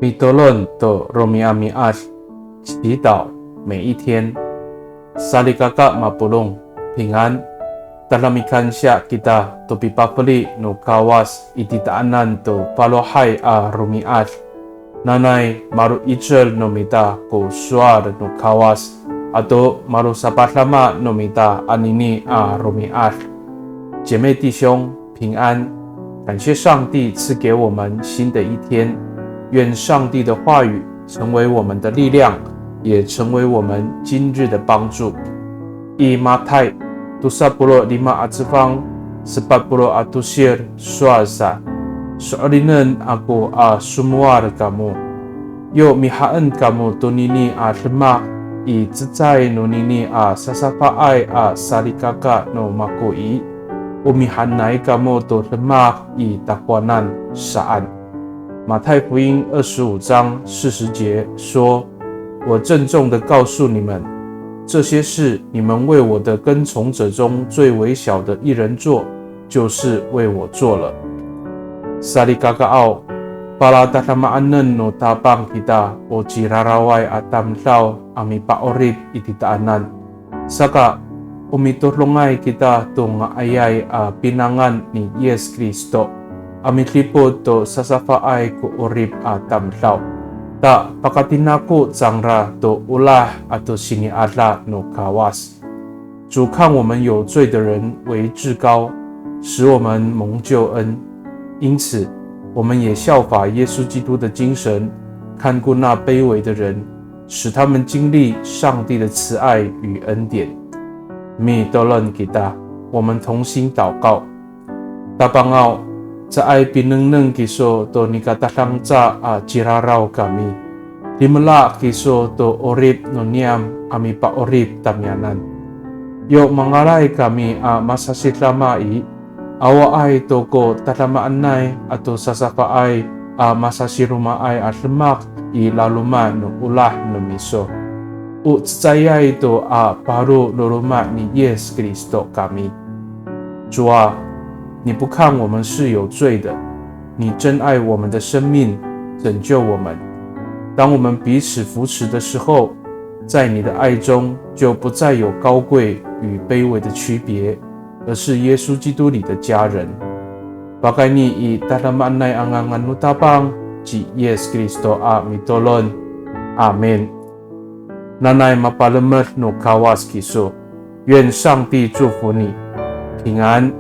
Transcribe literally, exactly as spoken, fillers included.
Mitolon to romi'ami'ad, 祈祷每一天。Salikaka mapolong, 平安。Tada mikansiya kita to pipafeli no Kawas i titaanan to falohay a romi'ad. Nanay malo'icel no mita ko sowal no Kawas, ato malosapadama no mita anini a romi'ad. 姐妹弟兄，平安。感谢上帝赐给我们新的一天，愿上帝的话语成为我们的力量，也成为我们今日的帮助。I Matay tosa polo' lima a cefang, sepat polo' a tosir, sowal sa, so'elinen ako a somowal kamo. Yo mihaen kamo tonini a demak i cecay nonini a sasafaay a salikaka no mako i, o mihaenay kamo to demak i takowanan saan. 马太福音二十五章四十节说：“我郑重地告诉你们，这些事你们为我的跟从者中最微小的一人做，就是为我做了。” Salikakaaw, palatadamaanen no Tapang kita o ciraraway a tamdaw a mipa'orip i titaanan. Saka, o mitodongay kita to nga'ayay a pinangan ni Yis Kristo a midipot to sasafaay ko 'orip a tamdaw. Ta pakatinako cangra to olah ato sini'ada no Kawas. 主看我们有罪的人为至高，使我们蒙救恩。因此，我们也效法耶稣基督的精神，看顾那卑微的人，使他们经历上帝的慈爱与恩典。Mitolon kita, 我们同心祷告。Tapangaw, caay pinengneng kiso to nikatadangca a ciraraw kami. Limela kiso to 'orip no niyam a mipa'orip tamiyanan. Yo mangalay kami a masasidama i, awaay to ko tadamaanay ato sasafaay a masasiromaay a demak i laloma' no olah no miso. O cecayay to a paro no loma' ni Yis Kristo kami. 主啊，你不看我们是有罪的，你珍爱我们的生命，拯救我们。当我们彼此扶持的时候，在你的爱中就不再有高贵与卑微的区别，而是耶稣基督里的家人。Pakayni i tadamaanay a ngangan no Tapang ci Yis Kristo a mitolon. Amin. Nanay mapalemed no Kawas kiso. 愿上帝祝福你，平安。